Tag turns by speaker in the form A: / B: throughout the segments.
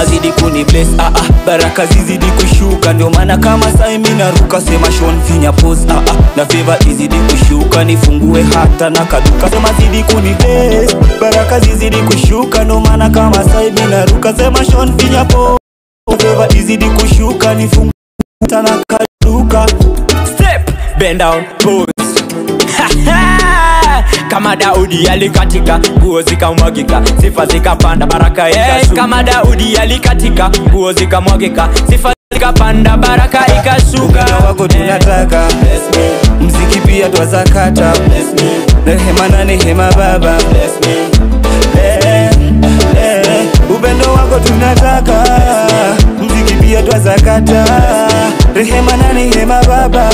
A: Sema zidi kuni bless, ah ah, baraka zizidi kushuka. Ndio maana kama sai mimi naruka, sema Sean finya pose, ah ah, na favor izidi kushuka, nifungue hata na kaduka. Sema zidi kuni bless, baraka zizidi kushuka. Ndio maana kama sai mimi naruka, sema Sean finya pose, favor izidi kushuka, nifungue hata na kaduka.
B: Step, bend down, pose. Kama Daudi alikatika, nguo zikamwagika, sifa zikapanda, baraka ikashuka. Kama Daudi alikatika, nguo zikamwagika, sifa zikapanda, baraka ikashuka.
A: Upendo wako tunataka, mziki pia twasakata, rehema na nehema Baba. Upendo wako tunataka, mziki pia twasakata, rehema na nehema Baba.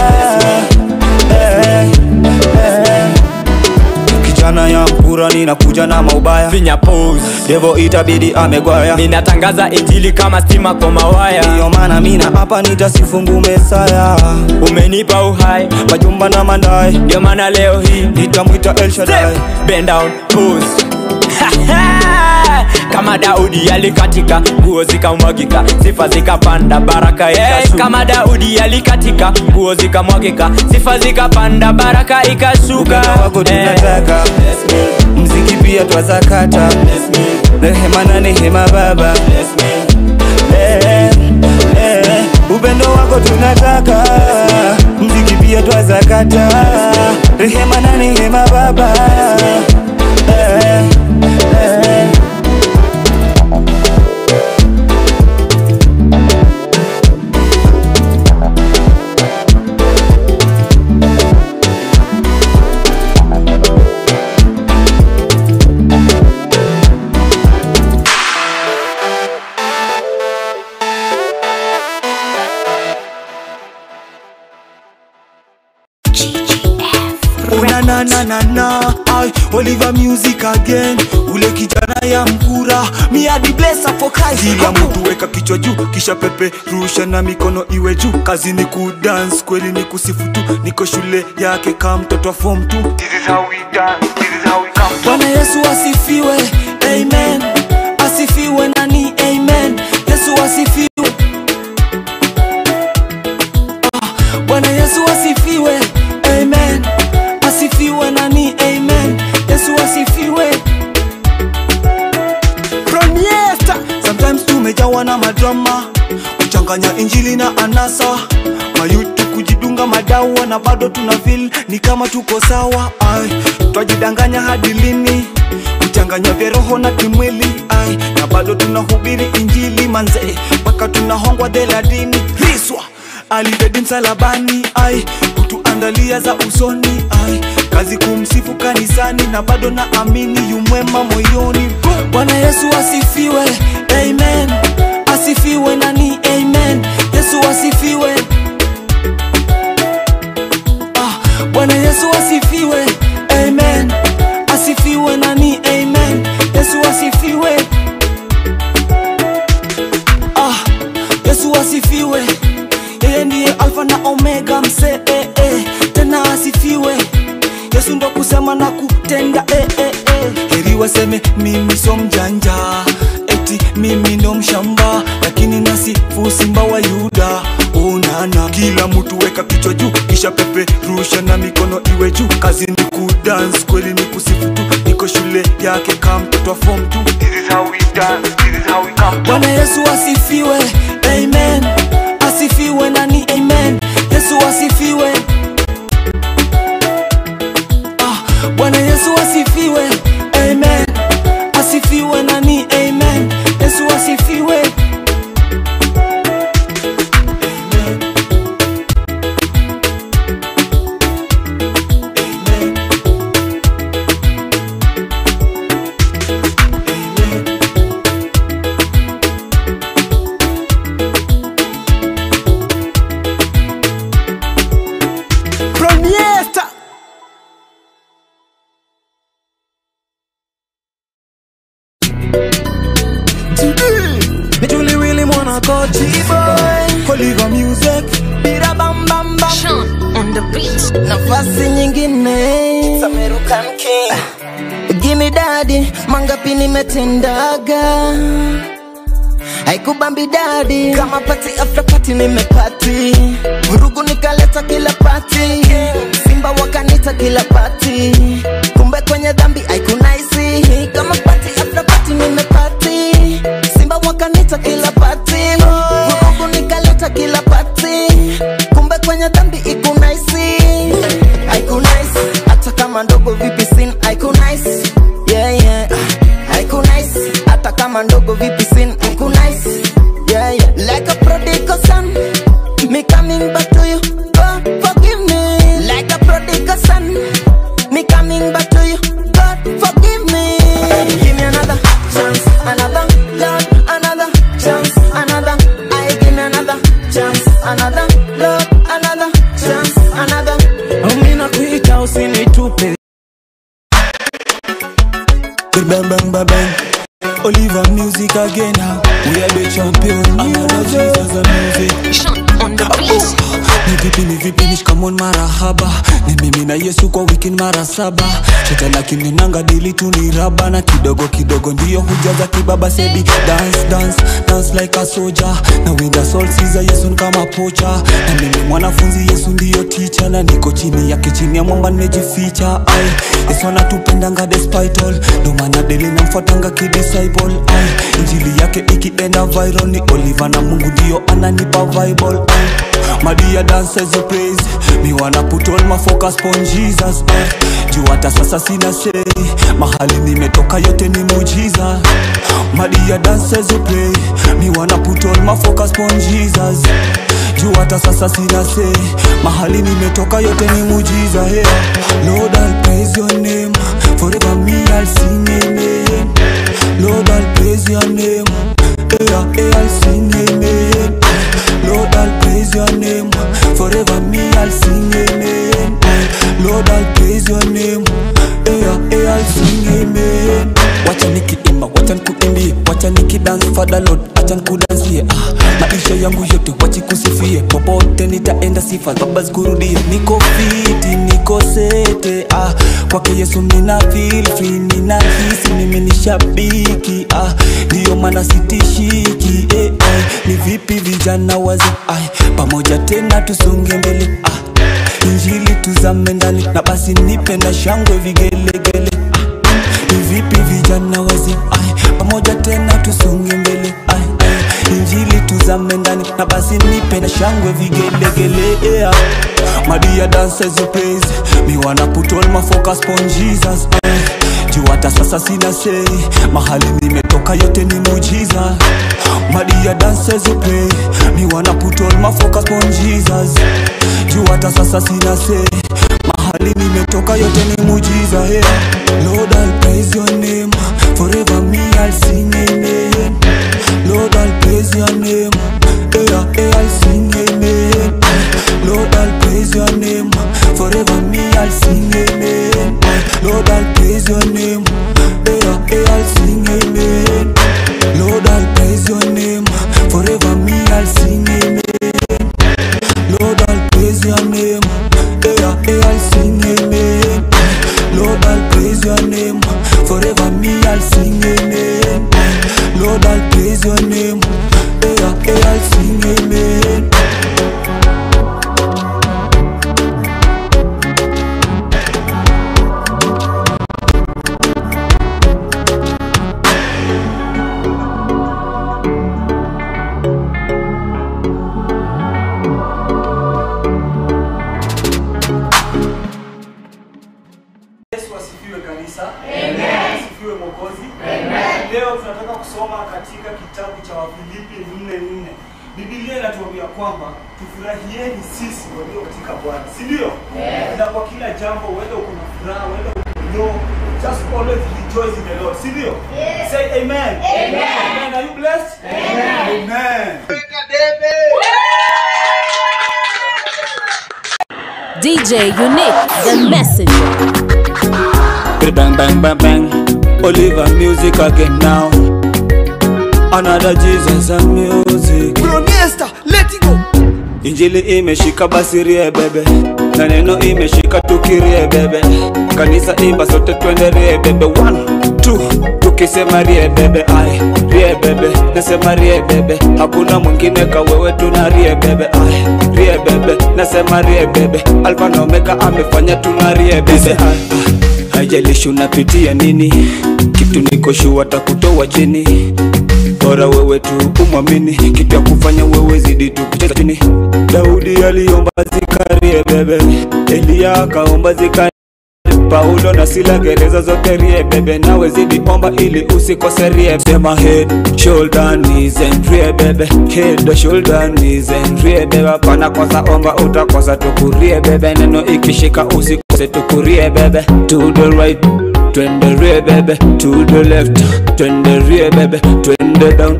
A: Kijana ya mpura ninakuja na maubaya,
B: finya pose,
A: devo itabidi amegwaya.
B: Ninatangaza injili kama stima kwa mawaya,
A: ndiyo maana mina hapa nitasifu Mesaya.
B: Umenipa uhai,
A: majumba na mandai,
B: ndio maana leo hii
A: nitamwita El Shaddai.
B: Step, bend down, pose. Kama Daudi alikatika, nguo zikamwagika, sifa zikapanda, baraka ikashuka. Kama Daudi alikatika, nguo zikamwagika, sifa zikapanda, baraka ikashuka.
A: Upendo wako tunataka, mziki pia twasakata, rehema na nehema Baba. Upendo wako tunataka, mziki pia twasakata, rehema na nehema Baba.
C: Na na na na, I Oliver music again. Ule kijana ya mkura, me a the blesser for Christ.
A: Kila mtu weka kichwa juu, kisha pepe rusha na mikono iwe juu. Kazi ni kudance, kweli ni kusifu tu. Niko shule yake kama mtoto wa form 2.
D: This is how we dance, this is how we come to.
C: Bwana Yesu asifiwe, amen. Asifiwe nani, amen. Yesu asifiwe. Bwana Yesu asifiwe, amen. Asifiwe nani, amen. Yesu asifiwe.
A: Premiesta. Sometimes tumejawa na madrama, kuchanganya injili na anasa, mayutu kujidunga madawa na bado tuna feel ni kama tuko sawa. Ai, twajidanganya hadi lini? Kuchanganya vya roho na kimwili. Ai, na bado tunahubiri injili manze, mpaka tunahongwa theladini. Riswa alidedi msalabani, ai, kutuandalia za usoni. Ai, kazi kumsifu kanisani na bado naamini yu mwema moyoni.
C: Bwana Yesu asifiwe, amen. Asifiwe nani, amen. Yesu asifiwe. Bwana Yesu asifiwe, amen. Asifiwe nani, amen. Yesu asifiwe. Yesu asifiwe. Yeye ndiye Alpha na Omega mse, tena asifiwe. Yesu ndo kusema na kutenda,
A: Heri waseme mimi so mjanja, eti mimi ndo mshamba, lakini nasifu simba wa Yuda. Onana, kila mtu weka kichwa juu, kisha pepe rusha na mikono iwe juu. Kazi ni kudance, kweli ni kusifu tu. Niko shule yake kama mtoto wa form 2.
D: This is how we dance, this is how we come to.
C: Bwana Yesu asifiwe, amen. Asifiwe nani, amen. Yesu asifiwe. Bwana Yesu asifiwe, amen. Asifiwe nani, amen. Yesu asifiwe.
A: Amen. Amen. Amen.
C: Premiesta.
E: Ni Willy mwana koji boy,
A: Oliver music.
E: Bira bam bam bam.
F: Sean on the beat.
E: Nafasi nyingine.
F: It's American King.
E: Give me daddy, mangapi nimetendaga, Haikubambi daddy. Kama party after party nimepati. Vurugu nikaleta kila party. Simba wakanita kila party. Kumbe kwenye dhambi haikunaisi. Kama party after party nimepati. Simba wakanita kila party. Vurugu nikaleta kila party. Kumbe kwenye dhambi ikunaisi. Haikunaisi. Hata kama ndogo vipi sin haikunaisi. Yeah yeah. Haikunaisi. Hata kama ndogo vipi sin haikunaisi. Yeah yeah. Like a prodigal son, me coming back to you. God forgive me. Like a prodigal son, me coming back to you. God forgive me. Give me another chance, another Lord, another chance, another. I give me another chance, another Lord, another chance, another.
C: Mimi nakuita usinitupe.
A: Bang bang bang bang. Oliver music again now. We are the champion. Another Jesus music.
F: On the beat.
A: Ni vipi nishkamon marahaba. Ni mimi na Yesu kwa weekend mara saba. Shetani akinenanga dili tu ni raba. Na kidogo kidogo ndiyo hujaza kibaba. Sebi dance dance dance like a soldier. Na winda soul Caesar Yesu kama pocha. Na mimi mwanafunzi Yesu ndiyo teacher. Na niko chini yake chini ya mwamba nimejificha. Ai Yesu anatupendanga despite all. Ndo maana dili namfuatanga kidisciple. Ai injili yake ikienda viral ni Oliver na Mungu ndiyo ananipa vibe. Ai Madia dance as you praise. Me wanna put all my focus on Jesus. Juu hata sasa sina say. Mahali nimetoka yote ni muujiza. Madia dance as you play. Me wanna put all my focus on Jesus. Juu hata sasa sina say. Mahali nimetoka yote ni muujiza. Yeah. Lord I'll praise your name. Forever me I'll sing amen. Lord I'll praise your name. Yeah, yeah, I'll sing amen. Lord, I'll praise your name. Forever me, I'll sing amen. Lord, I'll praise your name. Yeah, yeah, I'll sing amen. Wacha nikiimba, wacha nikuimbie. Wacha nikidance, Father Lord, acha nikudansie. Maisha yangu yote wachi kusifie. Popote nitaenda sifa Baba zikurudie. Niko fiti, niko sete. Kwake Yesu nina feel free, nina hisi mimi ni shabiki. Ndiyo maana sitishiki. Ni vipi vijana wazi, pamoja tena tusonge mbele. Injili tuzame ndani na basi nipe na shangwe vigelegele. Ni vipi vijana wazi, pamoja tena tusonge mbele. Injili tuzame ndani na basi nipe na shangwe vigelegele. Yeah. Madia dance as you praise. Me wanna put all my focus on Jesus. Juu hata sasa sina say. Mahali nimetoka yote ni muujiza. Madia dance as you play. Me wanna put all my focus on Jesus. Juu hata sasa sina say. Mahali nimetoka yote ni muujiza. Yeah. Lord I'll praise your name. Forever me I'll sing amen. Lord I'll praise your name. Yeah, yeah, I'll sing amen. Lord I'll praise your name. Forever me I'll sing amen. Lord I'll praise your name. Yeah, yeah, I'll sing amen. Lord I'll praise your name. Forever me I'll sing amen. Lord I'll praise your name. Yeah, yeah, I'll sing amen. Lord I'll praise your name. Forever me I'll sing amen. Lord I'll praise your name. Yeah, yeah, I'll sing amen.
G: Leo tunataka kusoma katika kitabu cha Wafilipi 4:4. Biblia inatuambia kwamba tufurahieni sisi walio katika Bwana, si ndio? Na kwa kila jambo, whether uko na furaha, whether uko low, just always rejoice in the Lord, si ndio? Say amen. Amen. Amen. Are you blessed? Amen. Amen.
F: DJ Unique, the messenger.
A: Bang bang bang bang. Oliver music again now. Another Jesus and music.
C: Broniesta, let it go.
A: Injili imeshika basi rie bebe. Na neno imeshika tukirie bebe. Kanisa imba sote twende rie bebe. 1 2 tukisema rie bebe ai rie bebe, nasema rie bebe, hakuna mwingine kawewe tuna rie bebe ai rie bebe, nasema rie bebe, Alfa na Omega amefanya tuna rie bebe ai. Haijalishi unapitia nini, kitu niko sure atakutoa chini, bora wewe tu umwamini, kitu ya kufanya wewe zidi tu kucheza chini. Daudi aliomba zikarie bebe, Elia akaomba zikarie, Paulo na Sila gereza zote rie bebe, nawe zidi omba ili usikose rie. Sema head, shoulder, knees and rie bebe, head, shoulder, knees and rie bebe. Hapana kosa omba utakosa tukurie bebe, neno ikishika usikose tukurie bebe. To the right, twende rie bebe, to the left, twende rie bebe, twende down,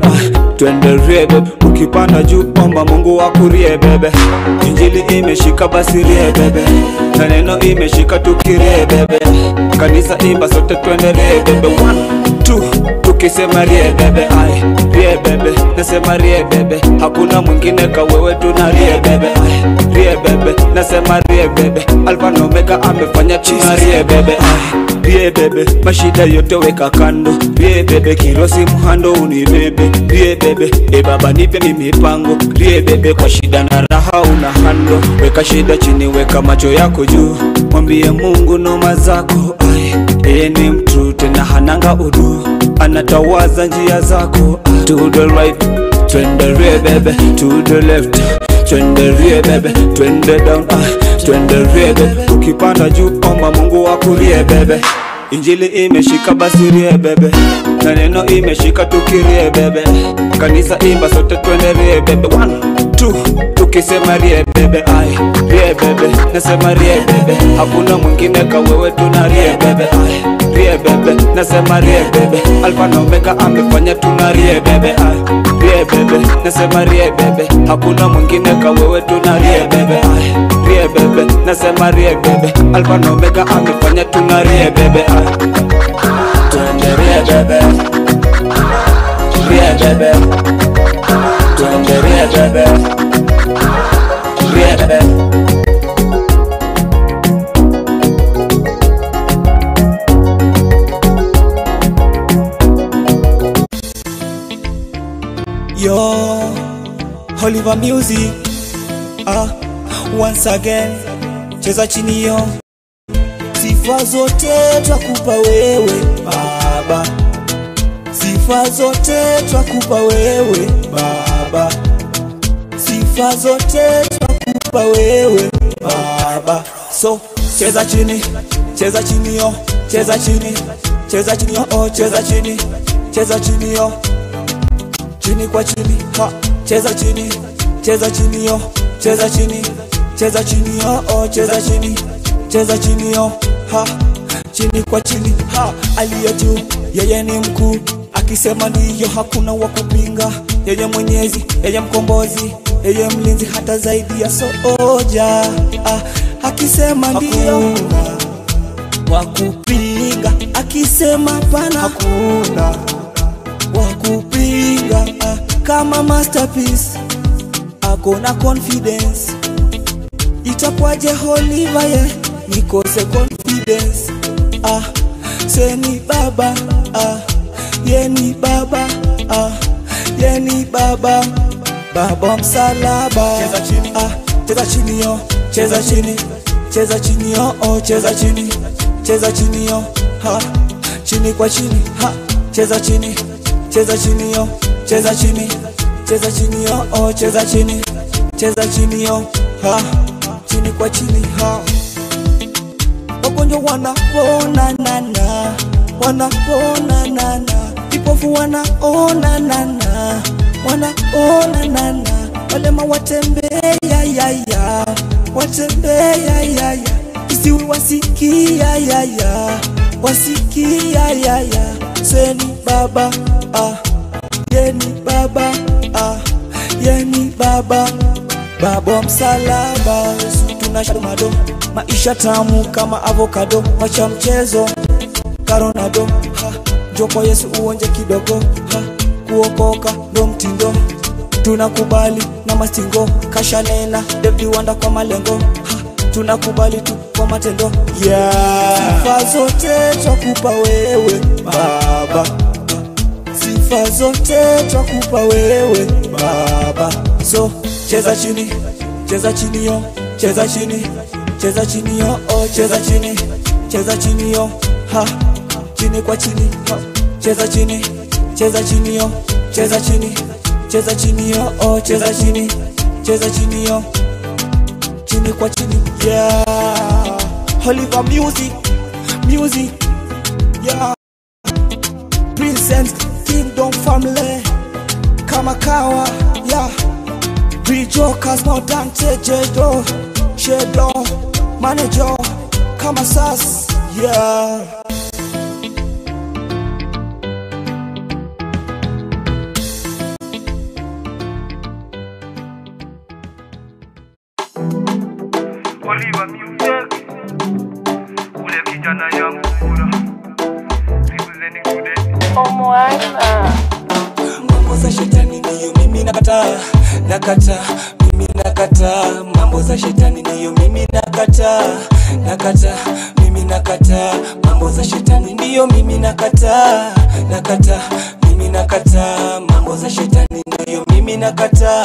A: twende rie bebe. Ukipanda juu omba Mungu akurie bebe, injili imeshika basi rie bebe, na neno imeshika tukirie bebe. Kanisa imba sote twende rie bebe. 1 2 tukisema rie bebe ai rie bebe, nasema rie bebe, hakuna mwingine kawewe tuna rie bebe ai rie bebe, nasema rie bebe, Alfa na Omega amefanya tuna rie bebe ai rie bebe, mashida yote weka kando rie bebe, kirosi muhando unibebe rie bebe, e baba nipe mimi mipango rie bebe, kwa shida na raha una hando, weka shida chini, weka macho yako juu, mwambie Mungu noma zako ai, yeye ni mtu tena hananga udu, anatawaza njia zako. To the right, twende rie bebe, to the left, twende rie bebe, twende down, twende rie bebe. Ukipanda juu omba Mungu akurie bebe, injili imeshika basi rie bebe, na neno imeshika tukirie bebe. Kanisa imba sote twende rie bebe. 1 2 tukisema rie bebe ai rie bebe, nasema rie bebe, hakuna mwingine kawewe tuna rie bebe ai rie bebe, nasema rie bebe, Alfa na Omega amefanya tuna rie bebe ai rie bebe, nasema rie bebe, hakuna mwingine kawewe tuna rie bebe ai rie bebe, nasema rie bebe, Alfa na Omega amefanya tuna rie bebe ai. Twende rie bebe, rie bebe, twende rie bebe, rie bebe.
C: Yo, Oliver Music, once again, cheza chini yo. Sifa zote twakupa wewe Baba, sifa zote twakupa wewe Baba, sifa zote twakupa wewe Baba. So, cheza chini yo, cheza chini yo, oh, cheza chini yo, chini kwa chini, ha, cheza chini yo, cheza chini yo, oh, cheza chini yo, ha, chini kwa chini, ha. Aliye juu, yeye ni mkuu, akisema ndiyo hakuna wa kupinga. Yeye mwenyezi, yeye mkombozi, yeye mlinzi hata zaidi ya soja. Akisema ndiyo wa kupinga, akisema hapana hakuna wa kupinga. Kama masterpiece ako na confidence, itakwaje Oliver ye nikose confidence? Seni baba, yeni baba, yeni baba, baba msalaba. Cheza chini, cheza chini yo, cheza chini yo, oh, cheza chini yo, ha, chini kwa chini, ha, cheza chini yo, cheza chini yo, oh, cheza chini yo, ha, chini kwa chini, ha. Wagonjwa wanapona nana, wanapona nana, vipofu wanaona nana, wanaona nana, walema watembea ya ya, watembea ya ya, isiwi wasikia ya ya, wasikia ya ya. Seni baba, yeni baba, yeni baba, baba msalaba. Tunashamado maisha tamu kama avocado, wacha mchezo Coronado, ha, njoo kwa Yesu uonje kidogo, ha, kuokoka ndo mtindo, tunakubali na mastingo, kashanena David Wanda kwa malengo, ha, tunakubali tu
A: kwa matendo. Yeah. Sifa zote twakupa wewe Baba, sifa zote twakupa wewe Baba. So cheza chini, cheza chini yo, cheza chini, cheza chini yo, oh cheza chini, cheza chini yo, ha, chini kwa chini, ha. Cheza chini, cheza chini yo, cheza chini, cheza chini yo, oh cheza chini, cheza chini yo, chini kwa chini, yeah. Oliver Music, music, yeah. Present Kingdom Family, kama kawa, yeah. Jokers, no Dante, Jedo, Shedo, Manager, kama sas, yeah.
D: Oliver Music, ule kijana ya mkura, representing today.
F: Omwana.
A: Mambo za shetani ndiyo mimi nakataa, nakataa, mimi nakataa. Mambo za shetani ndiyo mimi nakataa, nakataa, mimi nakataa. Mambo za shetani ndiyo mimi nakataa, nakataa, mimi nakataa. Mambo za shetani ndiyo mimi nakataa,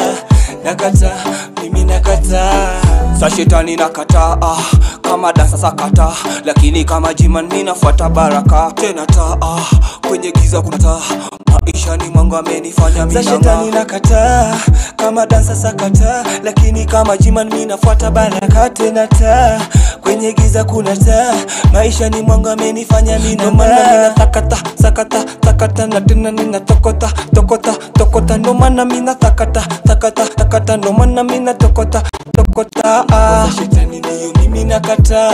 A: nakataa, mimi nakataa. Sa shetani nakataa, ah, kama dansa sakata, lakini kama jiman mimi nafuata baraka. Tena taa, ah, kwenye giza kuna taa, maisha ni mwangu amenifanya mimi. Sa shetani nakataa, kama dansa sakata, lakini kama jiman mimi nafuata baraka. Tena taa, kwenye giza kuna taa, maisha ni mwangu amenifanya mimi. Ndo maana mimi natakata, sakata, takata, na tena ninatokota, tokota, tokota. Ndo maana mimi natakata, takata, takata, ndo maana mimi natokota, tokota. Mambo za shetani ndiyo mimi nakataa,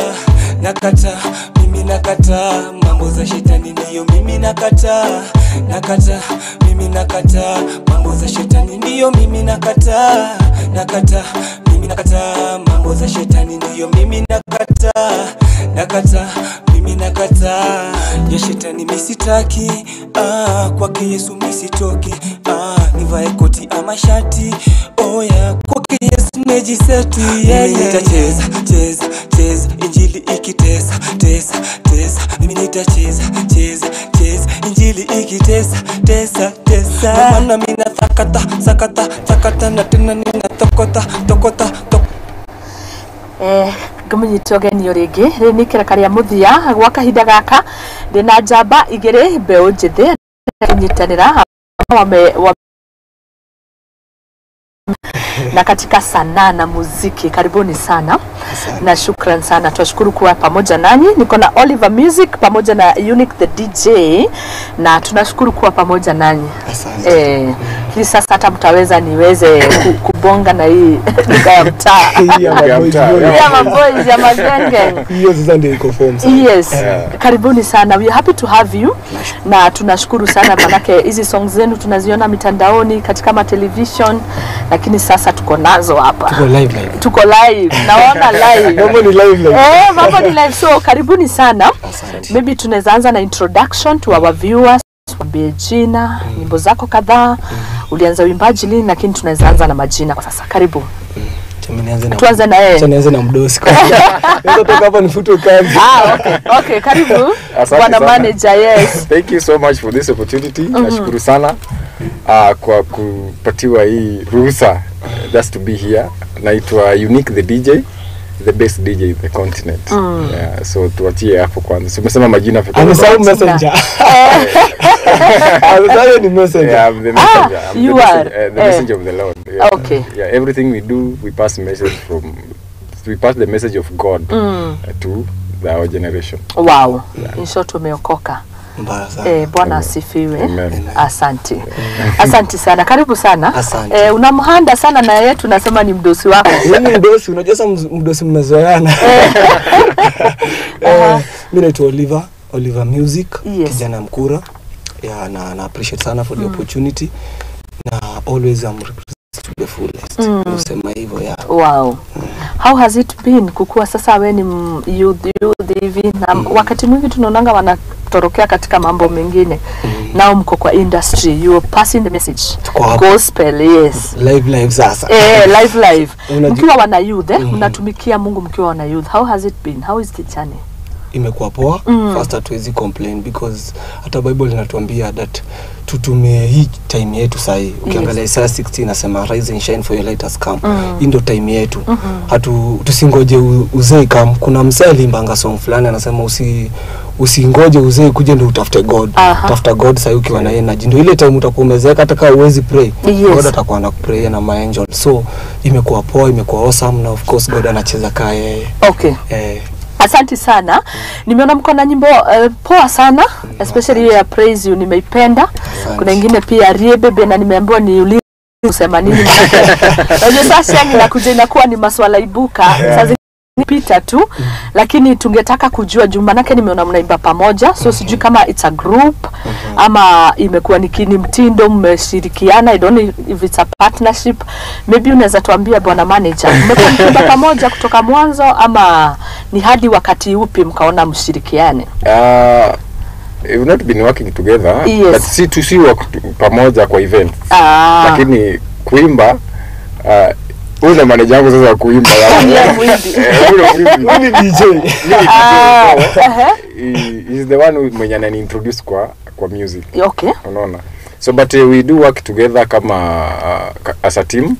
A: nakataa, mimi nakataa. Mambo za shetani ndiyo mimi nakataa, nakataa, mimi nakataa. Mambo za shetani ndiyo mimi nakataa, nakataa, mimi nakataa. Mambo za shetani ndiyo mimi nakataa, nakataa, mimi nakataa. Ya shetani mimi sitaki, ah, kwake Yesu mimi sitoki, ah, nivae koti ama shati, oh yeah, kwake Yesu nimejiseti, yeah, mimi nitacheza, cheza, cheza, injili ikitesa, tesa, tesa. Mimi nitacheza, cheza, cheza, injili ikitesa, tesa, tesa. Ndo maana mimi natakata, sakata, takata, na tena ninatokota, tokota, tokota.
F: Ngũmũnyita ũgeni o rĩngĩ rĩrĩ nĩ kĩraka rĩa mũthia gwa kahinda gaka ndĩna njamba igĩrĩ mbeũ njĩthĩ kũnyitanĩra na katika sanaa na muziki. Karibuni sana. Asante. Na shukran sana, tunashukuru kuwa pamoja nanyi. Niko na Oliver Music pamoja na Unique the DJ na tunashukuru kuwa pamoja nanyi. Asante. Hii sasa hata mtaweza niweze kubonga na hii lugha ya mtaa. Ya maboys ya magenge.
H: Hiyo sasa ndio iko form sana.
F: Yes. Yeah. Karibuni sana. We are happy to have you. Na tunashukuru sana manake hizi songs zenu tunaziona mitandaoni katika ma television, lakini sasa tuko nazo hapa.
H: Tuko live live.
F: Tuko live. Naona live.
H: Mambo ni live live.
F: Mambo ni live. So karibuni sana. Asante. Maybe tunaweza anza na introduction to our viewers. Tuambie jina, nyimbo zako kadhaa. Ulianza uimbaji lini, lakini tunaweza anza na majina kwa sasa. Karibu. Tuanze na yeye.
H: Nianze na mdosi kwanza. Naweza toka hapa nifutwe kazi.
F: Ah, okay. Okay, karibu. Bwana manager, yes.
I: Thank you so much for this opportunity. Nashukuru sana kwa kupatiwa hii ruhusa just to be here. Naitwa Unique the DJ, the best DJ in the continent. Yeah, so tuachie hapo kwanza. So umesema majina pekee.
H: Amesahau messenger. Amesahau ni messenger.
I: Yeah, I'm the messenger. I'm
F: you
I: the
F: are
I: the messenger of the Lord. Yeah.
F: Okay.
I: Yeah, everything we do, we pass message from, we pass the message of God to our generation.
F: Wow. Yeah. In short umeokoka. Bwana asifiwe. Asante. Asante sana. Karibu sana. Unamhanda sana na yeye tunasema ni mdosi wako.
H: Mimi mdosi, unajua sasa mdosi mmezoeana. Mimi naitwa Oliver, Oliver Music,
F: yes.
H: Kijana mkura. Yeah, na appreciate sana for the opportunity. Na always I'm represented to the fullest. Usema hivyo ya.
F: Wow. How has it been kukua sasa wewe ni youth hivi na wakati mwingi tunaonanga wana kutorokea katika mambo mengine. Nao mko kwa industry, you are passing the message.
H: Tuko hapo.
F: Gospel, yes.
H: Live live sasa.
F: Live live. Mkiwa wana youth, mnatumikia Mungu mkiwa wana youth. How has it been? How is the journey?
H: Imekuwa poa. First hatuwezi complain because hata Bible inatuambia that tutumie hii time yetu sahi. Ukiangalia Isaiah 60 inasema rise and shine for your light has come. Hii ndio time yetu. Tusingoje uzee come. Kuna msee aliimbanga song fulani anasema usingoje uzee kuje ndio utafute God. Tafuta God sahi ukiwa na energy. Ndio ile time utakuwa umezeeka hata kama huwezi pray. God atakuwa anakupray na my angel. So imekuwa poa, imekuwa awesome na of course God anacheza kaa yeye.
F: Okay. Asante sana. Nimeona mko na nyimbo poa sana, especially ya Praise You nimeipenda. Kuna ingine pia Riebebe na nimeambiwa niulize kusema nini. Unajua sasa yangu inakuja inakuwa ni maswala ibuka. Sasa pita tu, lakini tungetaka kujua juu manake nimeona mnaimba pamoja, so sijui kama it's a group ama imekuwa ni mtindo mmeshirikiana. I don't know if it's a partnership. Maybe unaweza tuambia bwana manager, mmekuwa mkiimba pamoja kutoka mwanzo ama ni hadi wakati upi mkaona mshirikiane?
I: We've not been working together, but si work pamoja kwa event. Lakini kuimba huyu ndo manager wangu sasa wa kuimba. Huyu ni DJ. He is the one who mwenye anani-introduce kwa music.
F: Okay.
I: Unaona? So but we do work together kama as a team.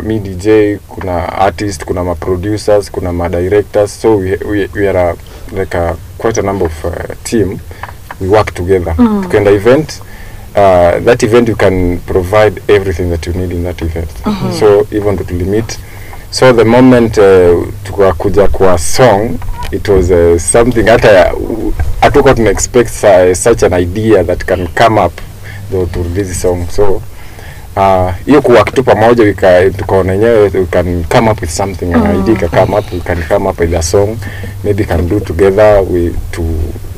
I: Me DJ, kuna artist, kuna ma producers, kuna ma directors. So we are like a quite a number of team. We work together. Tukienda event, that event you can provide everything that you need in that event. So even to limit. So the moment tukakuja kwa song, it was something hata hatukuwa tuna expect such an idea that can come up to release song. So hiyo kuwork tu pamoja, tukaona yenyewe we can come up with something, an idea can come up, we can come up with a song, maybe can do together we to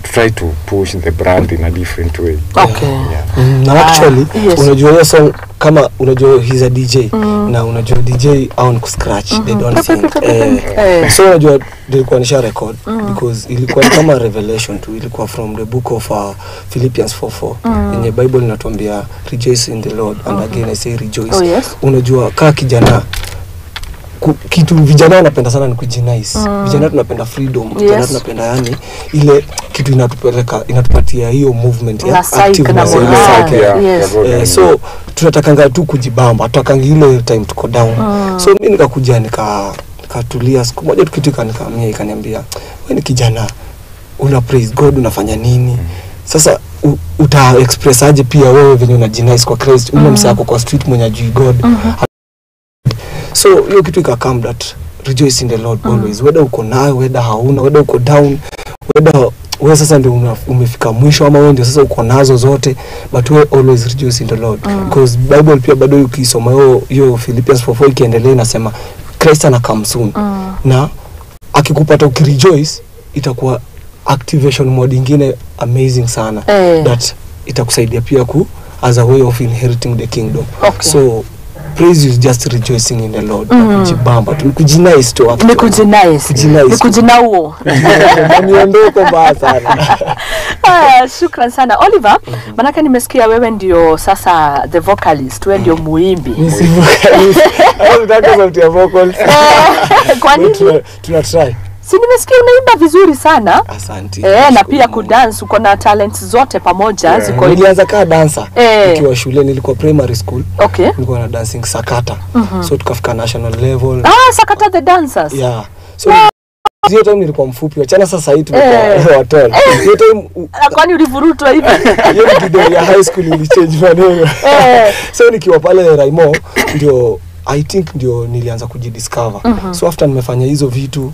I: try to push the brand in a different way.
F: Okay.
I: Yeah.
H: Na actually unajua hiyo song kama unajua he's a DJ na unajua DJ on scratch, they don't sing. So unajua nilikuwa nisha record because ilikuwa kama revelation tu, ilikuwa from the book of Philippians 4:4 yenye Bible inatuambia rejoice in the Lord and again I say rejoice.
F: Oh, yes.
H: Unajua kaa kijana kitu vijana wanapenda sana ni kujinice. Vijana tunapenda freedom, vijana tunapenda yani ile kitu inatupeleka, inatupatia hiyo movement ya activeness. So tunatakanga tu kujibamba, tutakanga ile time tuko down. So mimi nikakuja nikatulia siku moja tukitika, nikamia ikaniambia wewe ni kijana una praise God unafanya nini? Sasa uta express aje pia wewe venye unajinice kwa Christ, ule msako kwa street mwenye ajui God. So hiyo kitu ikakam that rejoice in the Lord always, whether uko nayo, whether hauna, whether uko down, whether wewe sasa ndio umefika mwisho ama wewe ndio sasa uko nazo zote, but we always rejoice in the Lord. Because Bible pia bado ukisoma hiyo Philippians 4:4 ikiendelea inasema Christ ana come soon. Na akikupata ukirejoice itakuwa activation mode ingine amazing sana. That itakusaidia pia ku as a way of inheriting the kingdom.
F: Okay.
H: So praise is just rejoicing in the Lord. Kujibamba tu, kujinice tu actually.
F: Ni kujinice. Ni kujinauo.
H: Niondoko mbaya sana.
F: Shukran sana Oliver. Manake nimesikia wewe ndio sasa the vocalist, wewe ndio muimbi.
H: Ni si vocalist. Nataka sauti ya vocals.
F: Kwa nini?
H: Tuna try.
F: Si nimesikia unaimba vizuri sana.
H: Asante.
F: Na pia kudance uko na talents zote pamoja. Ziko.
H: Nilianza kama dancer nikiwa shule, nilikuwa primary school.
F: Okay.
H: Nilikuwa na dancing sakata. So tukafika national level.
F: Sakata the dancers.
H: Yeah. So hiyo time nilikuwa mfupi. Wachana sasa hii tumekuwa watall. Hiyo time
F: kwani ulivurutwa hivi?
H: Hiyo kidogo ya high school ilichange maneno. So nikiwa pale Raimo ndio I think ndio nilianza kujidiscover. So after nimefanya hizo vitu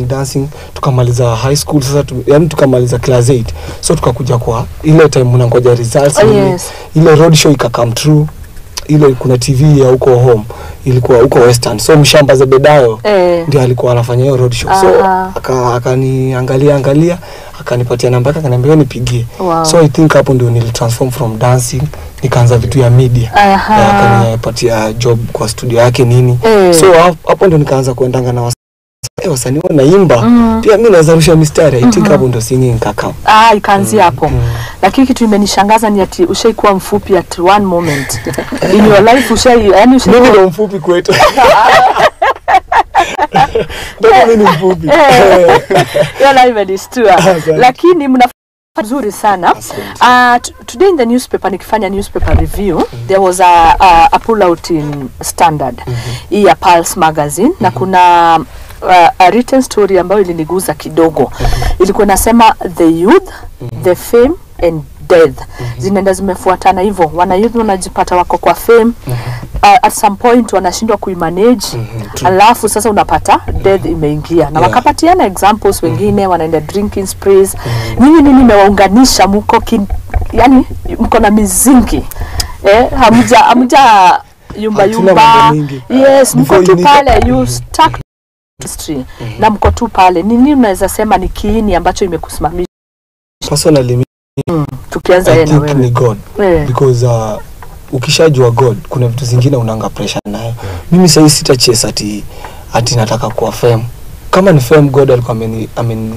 H: dancing tukamaliza high school sasa yani tukamaliza class 8. So tukakuja kwa ile time unangoja results. Ile road show ika come true. Ile kuna TV ya huko home ilikuwa huko Western. So Mshamba Zebedayo ndio alikuwa anafanya hiyo road show. So akaniangalia akanipatia namba yake akaniambia nipigie. So I think hapo ndio nilitransform from dancing nikaanza vitu ya media. Akanipatia job kwa studio yake nini. So hapo ndio nikaanza kuendanga na Wasanii wanaimba pia mimi naweza rusha mistari. I think hapo ndo singing kaka.
F: Ikaanzia hapo. Lakini kitu imenishangaza ni ati ushaikuwa mfupi at one moment in your life, ushai yani ushai
H: Mimi ndo mfupi kwetu. Ndio mimi ni mfupi.
F: Yala imenistua. Lakini mna nzuri sana. Today in the newspaper, nikifanya newspaper review, there was a pull out in Standard, hii ya Pulse magazine, na kuna a written story ambayo iliniguza kidogo. Ilikuwa nasema the youth, the fame and death. Zinaenda zimefuatana hivyo. Wana youth wanajipata wako kwa fame. At some point wanashindwa kuimanage. Alafu sasa unapata death imeingia. Na wakapatiana examples, wengine wanaenda drinking sprees. Nyinyi nini imewaunganisha mko yani mko na mizingi. Hamja yumba yumba. Yes, mko tu pale, you stuck industry. Na mko tu pale. Nini unaweza sema ni kiini ambacho imekusimamisha?
H: Personally,
F: tukianza
H: I think ni God. Because ukishajua God kuna vitu zingine unanga pressure nayo. Mimi sasa sita chase ati nataka kuwa fame. Kama ni fame, God alikuwa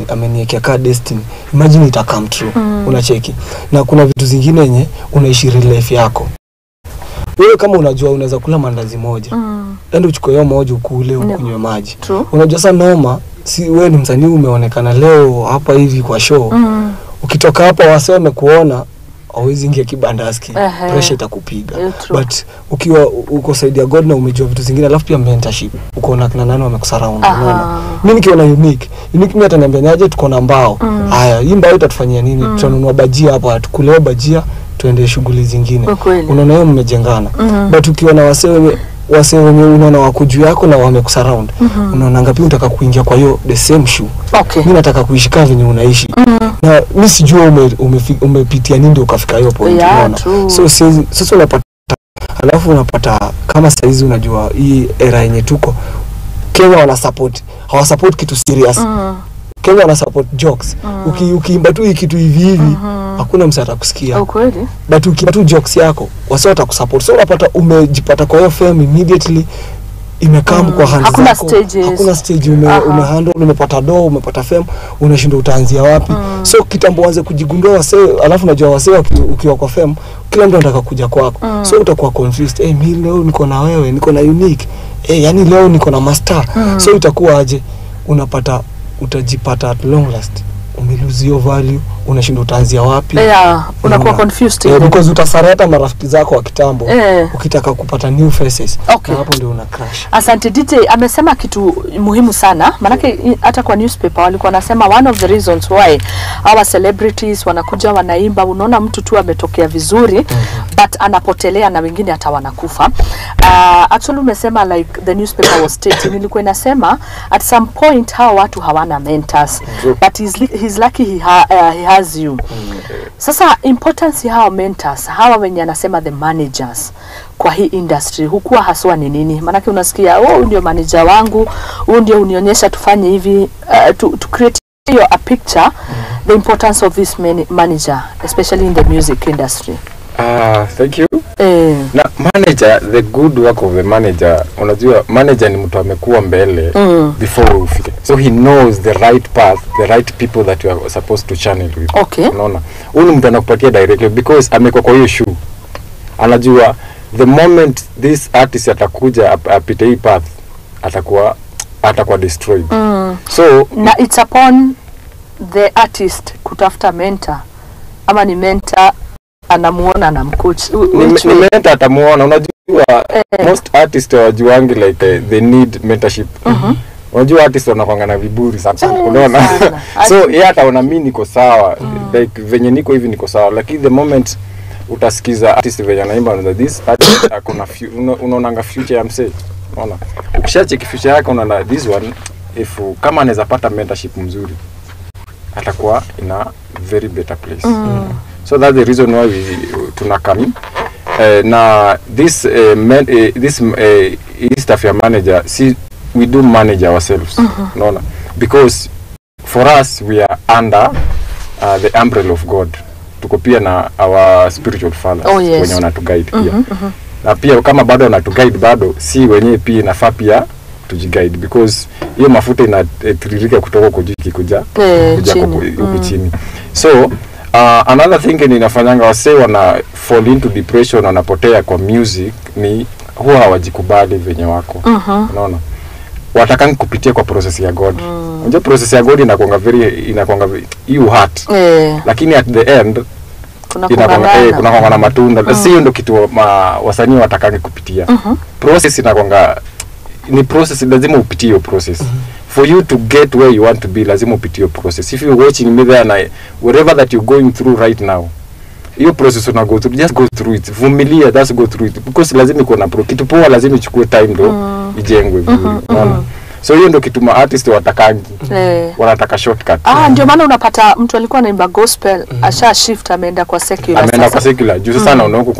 H: ameniwekea ka destiny. Imagine ita come true. Unacheki. Na kuna vitu zingine yenye unaishi real life yako. Wewe kama unajua unaweza kula mandazi moja. Enda uchukue hiyo moja ukule ukunywe maji. Unajua sana noma, si wewe ni msanii umeonekana leo hapa hivi kwa show. Ukitoka hapa wase wamekuona, hauwezi ingia kibandaski. Pressure itakupiga. But ukiwa uko side ya God na umejua vitu zingine, alafu pia mentorship. Uko na kina nani wamekusurround, unaona. Mimi nikiona Unique mimi ataniambia niaje tuko na mbao. Haya, hii mbao itatufanyia nini? Tutanunua bajia hapa, tukulewe bajia, tuende shughuli zingine. Unaona hiyo mmejengana. But ukiwa na wase wenye unaona wako juu yako na wamekusurround, unaona ngapi unataka kuingia kwa hiyo the same shoe. Mimi nataka kuishi kama venye unaishi. Na mimi sijui umepitia nini ndio ukafika hiyo point, unaona. So sasa unapata, alafu unapata kama saizi unajua hii era yenye tuko Kenya wana support, hawasupport kitu serious. Kenya wana support jokes. Ukiimba tu kitu hivi hivi hakuna mtu atakusikia.
F: Kweli.
H: But ukiimba tu jokes yako wase watakusupport. So unapata umejipata kwa hiyo fame immediately, imekam kwa hands
F: hakuna
H: zako.
F: Stages.
H: Hakuna stage umehandle, umepata do, umepata fame, unashindwa utaanzia wapi. So kitambo uanze kujigundua wase, alafu unajua wase ukiwa kwa fame kila mtu anataka kuja kwako. So utakuwa confused. Mimi leo niko na wewe, niko na Unique. Yani leo niko na master. So itakuwa aje? Unapata utajipata at long last umelose your value, unashindwa utaanzia wapi.
F: Unakuwa confused
H: because utasareta marafiki zako wa kitambo ukitaka kupata new faces. Na hapo ndio una crash.
F: Asante DJ, amesema kitu muhimu sana. Manake hata kwa newspaper walikuwa wanasema one of the reasons why our celebrities wanakuja wanaimba, unaona mtu tu ametokea vizuri but anapotelea na wengine hata wanakufa. Actually umesema like the newspaper was stating, ilikuwa inasema at some point hawa watu hawana mentors. But he's lucky he has you. Sasa importance ya hawa mentors, hawa wenye anasema the managers kwa hii industry hukuwa haswa ni nini? Maanake unasikia oh, ndio manager wangu, huyu ndio unionyesha tufanye hivi, to create a picture, the importance of this manager especially in the music industry.
I: Thank you. Na manager, the good work of the manager, unajua manager ni mtu amekuwa mbele before ufike. So he knows the right path, the right people that you are supposed to channel with.
F: Okay.
I: Unaona? Huyu mtu anakupatia directly because amekuwa kwa hiyo shoe. Anajua the moment this artist atakuja apite hii path, atakuwa destroyed. So
F: na it's upon the artist kutafuta mentor. Ama ni mentor anamuona na mcoach.
I: Ni mentor atamuona. Unajua most artists hawajuangi like they need mentorship. Unajua artists wanakuanga na viburi sana. Unaona? So yeye ataona mimi niko sawa, like venye niko hivi niko sawa, lakini the moment utasikiza artist venye anaimba na this artist akona unaonanga future ya msee. Unaona? Ukishacheck future yake unaona this one if kama anaweza pata mentorship mzuri atakuwa in a very better place. So that's the reason why we tunakami na this this staff ya manager, see we do manage ourselves. Unaona? Because for us we are under the umbrella of God. Tuko pia na our spiritual fathers wenye wanatuguide pia. Na pia kama bado wanatuguide bado si wenyewe pia inafaa pia Tujiguide because hiyo mafuta inatiririka kutoka huko juu ikikuja kuja huku chini. So another thing yenye inafanyanga wasee wana fall into depression, wanapotea kwa music, ni huwa hawajikubali venye wako. Unaona, watakangi kupitia kwa process ya God. Unajua process ya God inakuanga very, inakuanga you hurt, lakini at the end
F: Kuna
I: inakuanga
F: kung'ang'ana.
I: Kuna na matunda. Si hiyo ndio kitu wasanii watakangi kupitia. Process inakuanga ni process, lazima upitie hiyo process. For you to get where you want to be, lazima upitie hiyo process. If you're watching me there and wherever that you're going through right now, hiyo process una go through, just go through it, vumilia, just go through it, because lazima iko na pro kitu poa, lazima ichukue time ndo ijengwe vizuri, unaona? So hiyo ndo kitu ma artist watakangi, wanataka shortcut.
F: Ah, ndio maana unapata mtu alikuwa anaimba gospel, asha shift, ameenda kwa secular.
I: Ameenda
F: Sasa.
I: kwa secular juu sasa naona huku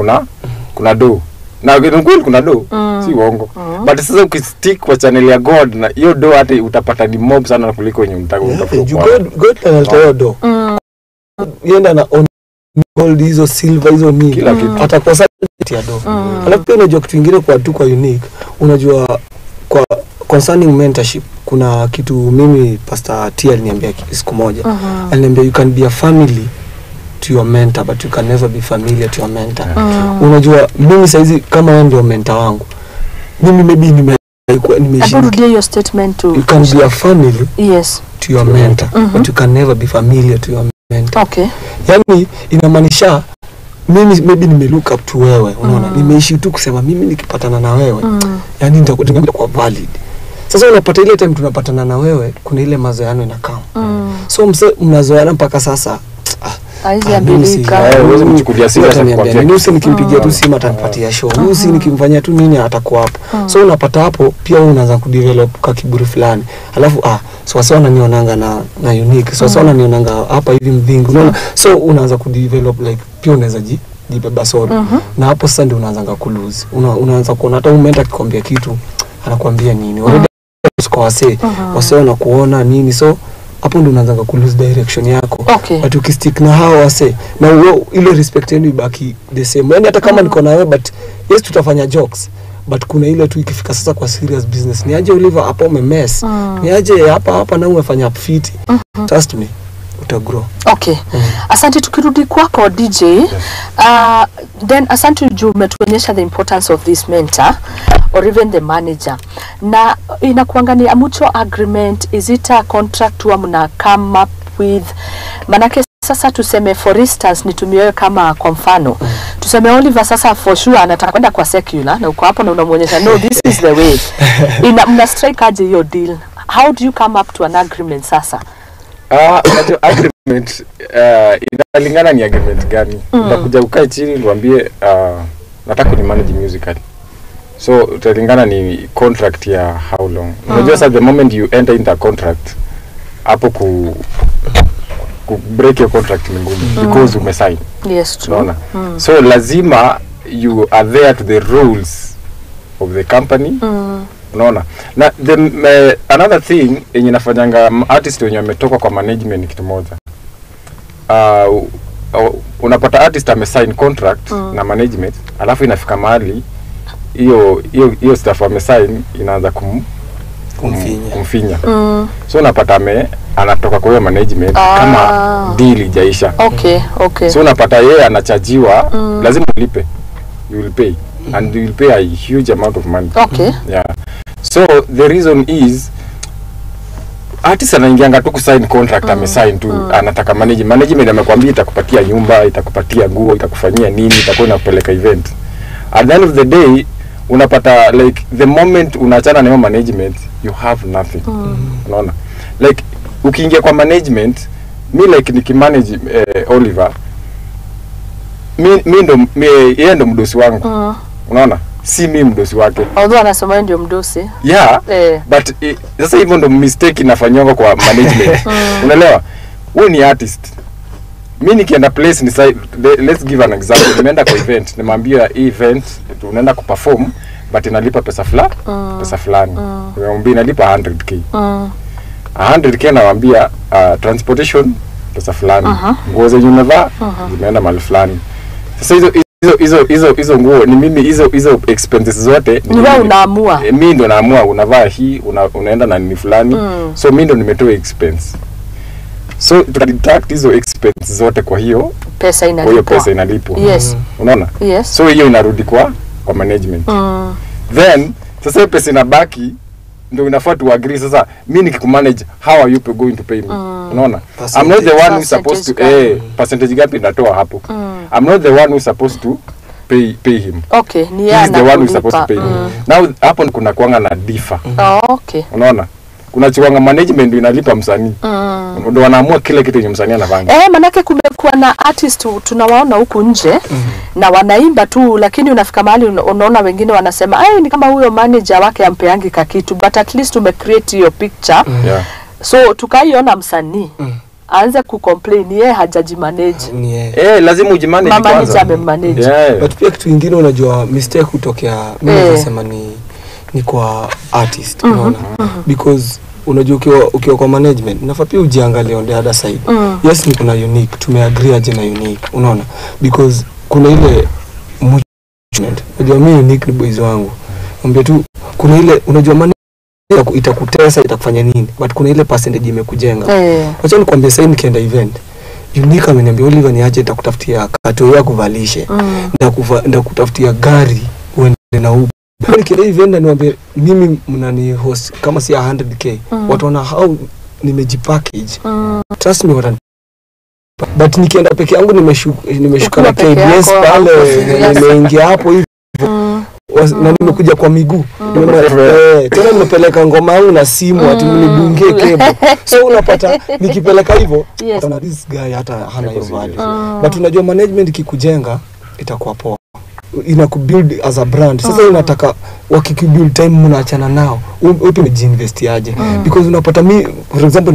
I: kuna do, na ni kweli kuna do, si uongo, but sasa ukistick kwa channel ya God na hiyo do, hata utapata ni mob sana kuliko wenye mtaka utafuta
H: Juu
I: kwa.
H: God analeta hiyo do. Yenda na on gold, hizo silver, hizo nini.
I: Kila kitu.
H: Atakosa ya do. Alafu pia unajua kitu kingine kwa tu kwa Unique, unajua kwa concerning mentorship, kuna kitu mimi Pastor T aliniambia siku moja. Aliniambia, "You can be a family to your mentor, but you can never be familiar to your mentor." Unajua mimi saizi kama wewe ndio mentor wangu, mimi maybe nimeishi
F: Hebu rudia hiyo statement to
H: You can be a family to your mentor, but you can never be familiar to your mentor. Yani inamaanisha mimi maybe nime look up to wewe, unaona, nimeishi tu kusema mimi nikipatana na wewe, yani nitakuwa valid. Sasa unapata ile time tunapatana na wewe, kuna ile mazoeano inakaa, so mse mnazoeana mpaka sasa
F: Haizi
H: ah, mimi si-
F: ambilika.
I: Eh, huwezi mchukulia serious
H: Huyu ataniambia
I: akikwambia
H: nini?
I: kitu.
H: Huyu nikimpigia tu simu atanipatia show, huyu si nikimfanyia tu nini atakuwa hapo. So unapata hapo pia wewe unaanza kudevelop ka kiburi fulani, alafu so wase wananionanga na Unique, so wase wananionanga hapa hivi mdhingi, unaona? So unaanza kudevelop like pia unaweza jibeba solo, na hapo sasa ndio unaanzanga kulose. Unaanza kuona hata huyu mentor akikwambia kitu, anakuambia nini already kwa wasee, wasee wanakuona nini, so hapo ndio unaanzanga kulose direction yako. But ukistick na hao wase na uwe, ile respect yenu ibaki the same, yani hata kama niko na wewe, but yes, tutafanya jokes, but kuna ile tu ikifika sasa kwa serious business, ni aje Oliver, hapo umemess, ni aje hapa hapa na umefanya fiti, trust me, utagrow.
F: Okay. Asante. Tukirudi kwako DJ, then asante juu umetuonyesha the importance of this mentor or even the manager. Na inakuanga ni a mutual agreement, is it a contract huwa mna come up with? Manake sasa tuseme, for instance, nitumie wewe kama kwa mfano. Tuseme Oliver sasa for sure anataka kwenda kwa secular na uko hapo na unamuonyesha, "No, this is the way." Mna strike aje hiyo deal? How do you come up to an agreement sasa?
I: Ah, unajua agreement inalingana ni agreement gani. Utakuja ukae chini niwaambie, nataka kuni manage musically. So utalingana ni contract ya how long. Unajua sasa the moment you enter into a contract, hapo ku break your contract ni ngumu because umesign.
F: Yes, true.
I: Unaona? So lazima you are there to the rules of the company. Unaona? Na the another thing yenye nafanyanga artist wenye wametoka kwa management ni kitu moja. Unapata artist amesign contract na management, alafu inafika mahali hiyo staff amesign inaanza
H: Kumfinya.
I: Kumfinya. So unapata anatoka kwa hiyo management kama deal ijaisha. So unapata yeye anachajiwa, lazima ulipe. You will pay and you will pay a huge amount of money. Yeah. So the reason is artist anaingianga tu kusign contract, amesign tu, anataka management. Management amekwambia itakupatia nyumba, itakupatia nguo, itakufanyia nini, itakuwa inakupeleka event. At the end of the day unapata like the moment unaachana na hiyo management, you have nothing. Unaona? Like ukiingia kwa management, mi like nikimanage Oliver, mi yeye ndo mdosi wangu. Unaona? Si mi mdosi wake.
F: Although anasema yeye ndio mdosi.
I: Yeah. But sasa hivyo ndo mistake inafanywa kwa management. Unaelewa? Wewe ni artist. Mi nikienda place ni let's give an example. Nimeenda kwa event, nimeambia hii event tunaenda kuperform but inalipa pesa fulani, pesa fulani. Nimeambia inalipa 100K. 100K nawaambia transportation pesa fulani. Nguo zenye umevaa zimeenda mahali fulani. Sasa hizo Hizo nguo ni mimi, hizo expenses zote
F: ni wewe unaamua.
I: Mimi ndo naamua unavaa hii, unaenda na nini fulani. So mimi ndo nimetoa expense. So tutadeduct hizo expenses zote kwa hiyo
F: pesa inalipwa.
I: Kwa hiyo pesa inalipwa.
F: Yes.
I: Unaona?
F: Yes.
I: So hiyo inarudi kwa management. Then sasa hiyo pesa inabaki ndio inafaa tu agree sasa mimi nikikumanage how are you going to pay me? Unaona? I'm not the one who's supposed to percentage gapi natoa hapo. I'm not the one who's supposed to pay him.
F: Okay, ni yeye
I: the one who's supposed to pay him. Now hapo kuna kuanga na differ.
F: Okay.
I: Unaona? Kuna chiwanga management inalipa msanii. Ndio wanaamua kile kitu yenye msanii anafanya.
F: Manake kumekuwa na artist tunawaona huku nje na wanaimba tu, lakini unafika mahali unaona wengine wanasema ai ni kama huyo manager wake ampeangi kakitu, but at least ume create your picture.
I: Yeah.
F: So tukaiona msanii aanze kucomplain yeye hajajimanage.
I: Lazima ujimanage kwanza.
F: Manager amemanage.
I: Yeah.
H: But pia kitu kingine unajua mistake hutokea, mimi nasema ni kwa artist, unaona? Because unajua ukiwa kwa management nafaa pia ujiangalie on the other side. Yes, ni kuna Unique, tumeagree aje na Unique, unaona? Because kuna ile movement. Unajua mimi Unique ni boys wangu. Mwambie tu kuna ile unajua management itakutesa, itakufanya nini, but kuna ile percentage imekujenga. Acha nikwambie sasa nikienda event Unique ameniambia Oliver niache nitakutafutia kato ya kuvalishe. Nitakutafutia gari uende na Uber. Nikienda event na niwaambie mimi mnani host kama si 100k. Watu wana how nimejipackage. Trust me watani. But nikienda peke yangu nimeshuka na KBS pale, nimeingia hapo hivi. Na nimekuja kwa miguu. Tena nimepeleka ngoma yangu na simu ati mnidungie kebo. So unapata nikipeleka hivyo, utaona this guy hata hana hiyo value. But unajua management ikikujenga itakuwa poa. Inakubuild as a brand. Sasa unataka wakikubuild time mnaachana nao. Upi umejiinvest aje? Because unapata mi for example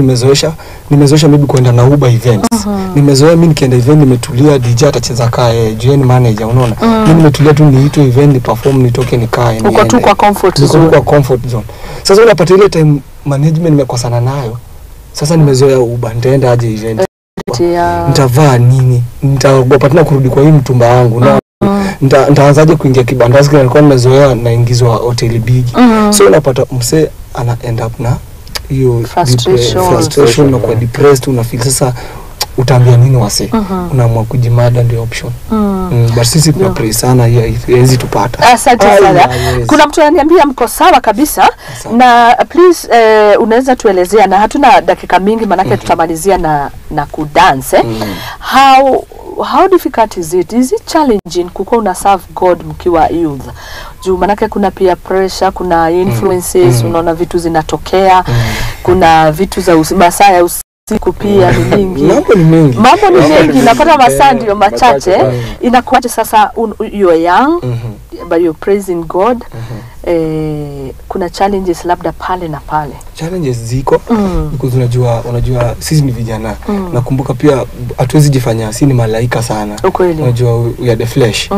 H: nimezoesha maybe kwenda na Uber events. Nimezoea mimi nikienda event nimetulia, DJ atacheza kae, join manager, unaona? Mimi nimetulia tu niitwe event ni perform nitoke nikae.
F: Uko tu kwa comfort zone.
H: Uko kwa comfort zone. Sasa unapata ile time management nimekosana nayo. Sasa nimezoea Uber, nitaenda aje event? Nitavaa nini? Nitaogopa tena kurudi kwa hii mtumba wangu. Na nitaanzaje kuingia kibandaski na nilikuwa nimezoea naingizwa hoteli big. So unapata mse ana end up na hiyo frustration na kuwa depressed, una feel sasa utaambia nini wase? Unaamua kujimada ndio option. But sisi tuna pray sana hizi tupata.
F: Asante sana. Kuna mtu ananiambia mko sawa kabisa. Asante. Na please unaweza tuelezea, na hatuna dakika mingi manake tutamalizia na kudance. How difficult is it? Is it challenging kukuwa una serve God mkiwa youth? Juu manake kuna pia pressure, kuna influences, unaona vitu zinatokea, kuna vitu za masaa ya usiku pia ni mingi.
H: Mambo ni mengi.
F: Mambo ni mengi, napata masaa ndio machache. Inakuwaje sasa you are young, but you're praising God. Kuna challenges labda pale na pale.
H: Challenges ziko because unajua sisi ni vijana. Nakumbuka pia hatuwezi jifanya sisi ni malaika sana.
F: Ukweli.
H: Unajua we are the flesh.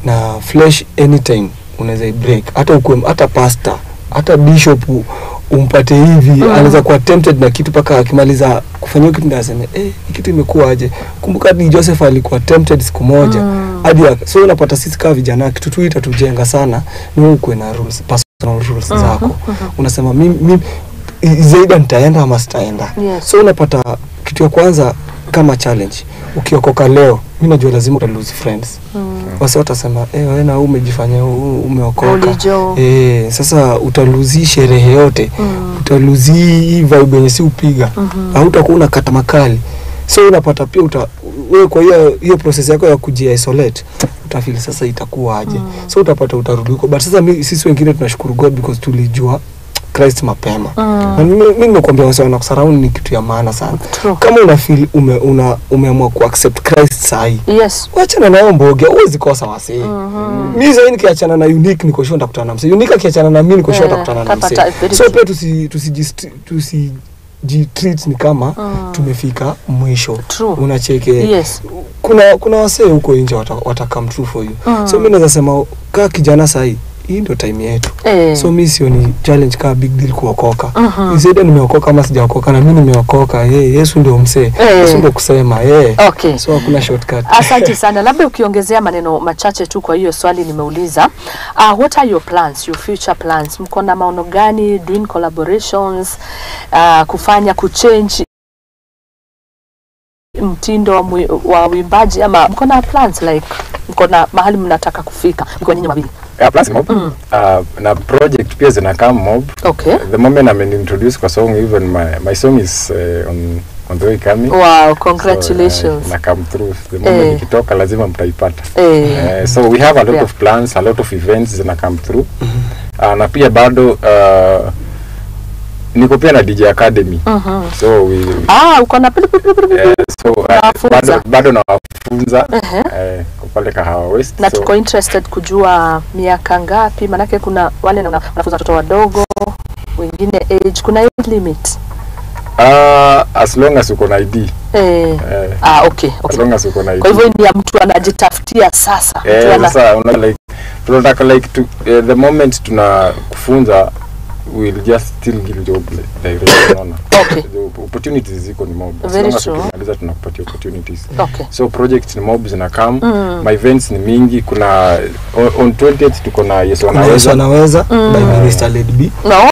H: Na flesh anytime unaweza break. Hata hata pastor, hata bishop umpate hivi anaweza kuwa tempted na kitu paka akimaliza kufanya kitu ndio aseme kitu imekuwa aje. Kumbuka ni Joseph alikuwa tempted siku moja hadi so unapata sisi kama vijana kitu tu itatujenga sana ni ukue na rules, personal rules zako. Unasema mimi zaidi nitaenda ama sitaenda.
F: Yes.
H: So unapata kitu ya kwanza kama challenge ukiokoka leo mimi najua lazima uta lose friends. Wase watasema wewe na umejifanya umeokoka. Sasa utaluzi sherehe yote. Utaluzi hii vibe yenye si upiga. Hautakuwa unakata makali. So unapata pia wewe kwa hiyo process yako ya kuji-isolate utafeel sasa itakuwa aje. So utapata utarudi huko. But sasa sisi wengine tunashukuru God because tulijua Christ mapema. Na mimi nimekuambia wase wanakusurround ni kitu ya maana sana.
F: True.
H: Kama una feel umeamua ku accept Christ sahi.
F: Yes.
H: Waachana nayo mboge, huwezi kosa wase. Mimi sasa nikiachana na Unique niko sure nitakutana na mse. Unique akiachana na mimi niko sure nitakutana na mse. So pia tusijitreat ni kama tumefika mwisho. Unacheke.
F: Yes.
H: Kuna wase huko nje wata come true for you. So mimi naweza sema kaa kijana sahi Hii ndio time yetu. So mi sioni challenge kama big deal kuokoka. Isaida nimeokoka ama sijaokoka, na mimi nimeokoka. Yesu ndio msee. Yesu ndio kusema.
F: Okay.
H: So hakuna shortcut.
F: Asante sana. Labda ukiongezea maneno machache tu kwa hiyo swali nimeuliza. What are your plans, your future plans? Mko na maono gani, doing collaborations, kufanya kuchange mtindo wa uimbaji, ama mko na plans like mko na mahali mnataka kufika mko nyinyi wawili?
I: Yeah, plans mob. Na project pia zina come mob.
F: Okay.
I: The moment I'm introduced kwa song, even my song is on the way coming.
F: Wow, congratulations.
I: So, na come through. The moment ikitoka lazima mtaipata. So we have a lot of plans, a lot of events zina come through. Na pia bado niko pia na DJ Academy. So we
F: uko na pili pili pili.
I: So bado nawafunza pale Kahawa West.
F: Na tuko interested kujua miaka ngapi, manake kuna wale wanafunza watoto wadogo, wengine age, kuna age limit?
I: As long as uko na ID.
F: Okay, okay.
I: As long as uko na ID.
F: Kwa hivyo ni ya mtu anajitafutia sasa.
I: Sasa una like tunataka like to, the moment tunakufunza we'll just still give job direct, unaona.
F: Okay.
I: The opportunities ziko ni mob.
F: Very true.
I: Tukimaliza tunakupatia opportunities.
F: Okay.
I: So projects ni mob zina come. My events ni mingi. Kuna on 20th tuko na Yesu Anaweza.
H: Yesu Anaweza by Minister Lady B.
F: No.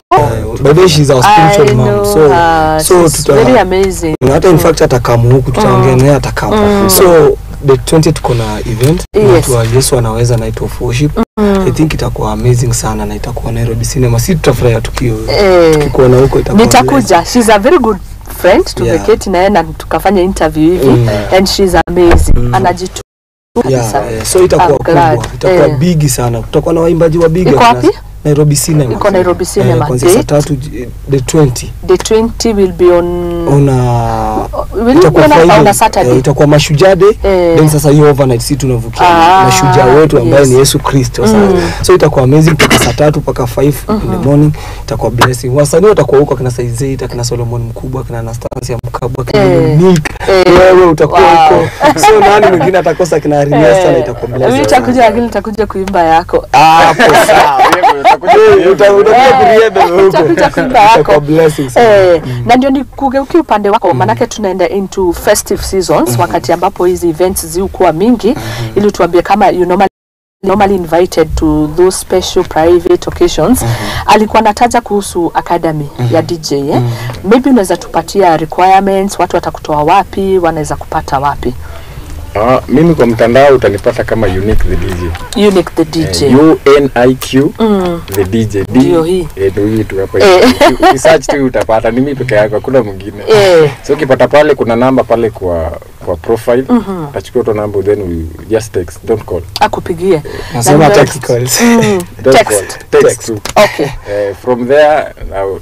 H: By the way, she's our spiritual mom. So
F: tuta, very amazing.
H: Hata in fact atakamu huku tutaongea naye atakamu. So the 20th tuko na event inaitwa Yesu Anaweza Night of Worship. I think itakuwa amazing sana na itakuwa Nairobi Cinema. Si tutafurahia tukio. Tukikuona huko itakuwa.
F: Nitakuja. She's a very good friend. Tumeketi naye na tukafanya interview hivi and she's amazing. Anajituma kabisa.
H: So itakuwa kubwa. Itakuwa big sana. Tutakuwa na waimbaji wa big.
F: Iko wapi?
H: Nairobi Cinema.
F: Iko Nairobi Cinema.
H: Kuanzia saa 3 the 20.
F: The 20 will be on
H: itakuwa
F: Friday, on Saturday.
H: Itakuwa Mashujaa Day. Then sasa hiyo overnight si tunavukia mashujaa wetu ambaye ni Yesu Kristo. So itakuwa amazing kutoka saa 3 mpaka 5 in the morning. Itakuwa blessing. Wasanii watakuwa huko, kina Saizei, kina Solomon Mkubwa, kina Anastasia Mkabwa, kina Nick. Wewe utakuwa huko. So nani mwingine atakosa kina Ariniesta, na itakuwa blessing.
F: Mimi nitakuja, lakini nitakuja kuimba yako.
H: Hapo sawa.
F: Utakuja kuimba yako. Na ndio nikugeukia upande wako, manake tunaenda into festive seasons, wakati ambapo hizi events ziukuwa mingi, ili tuambie kama you normally invited to those special private occasions. Alikuwa anataja kuhusu academy ya DJ. Maybe unaweza tupatia requirements, watu watakutoa wapi, wanaweza kupata wapi?
I: Mimi kwa mtandao utanipata kama Unique the DJ.
F: Unique the DJ.
I: UNIQ the DJ.
F: Ndio hii.
I: Ndio hii tu hapa. Ukisearch tu utapata, ni mimi peke yangu, hakuna mwingine. So ukipata pale kuna namba pale kwa profile. Utachukua tu namba then we just text, don't call.
F: Akupigie.
H: Nasema text calls.
F: Text.
I: Text.
F: Okay.
I: From there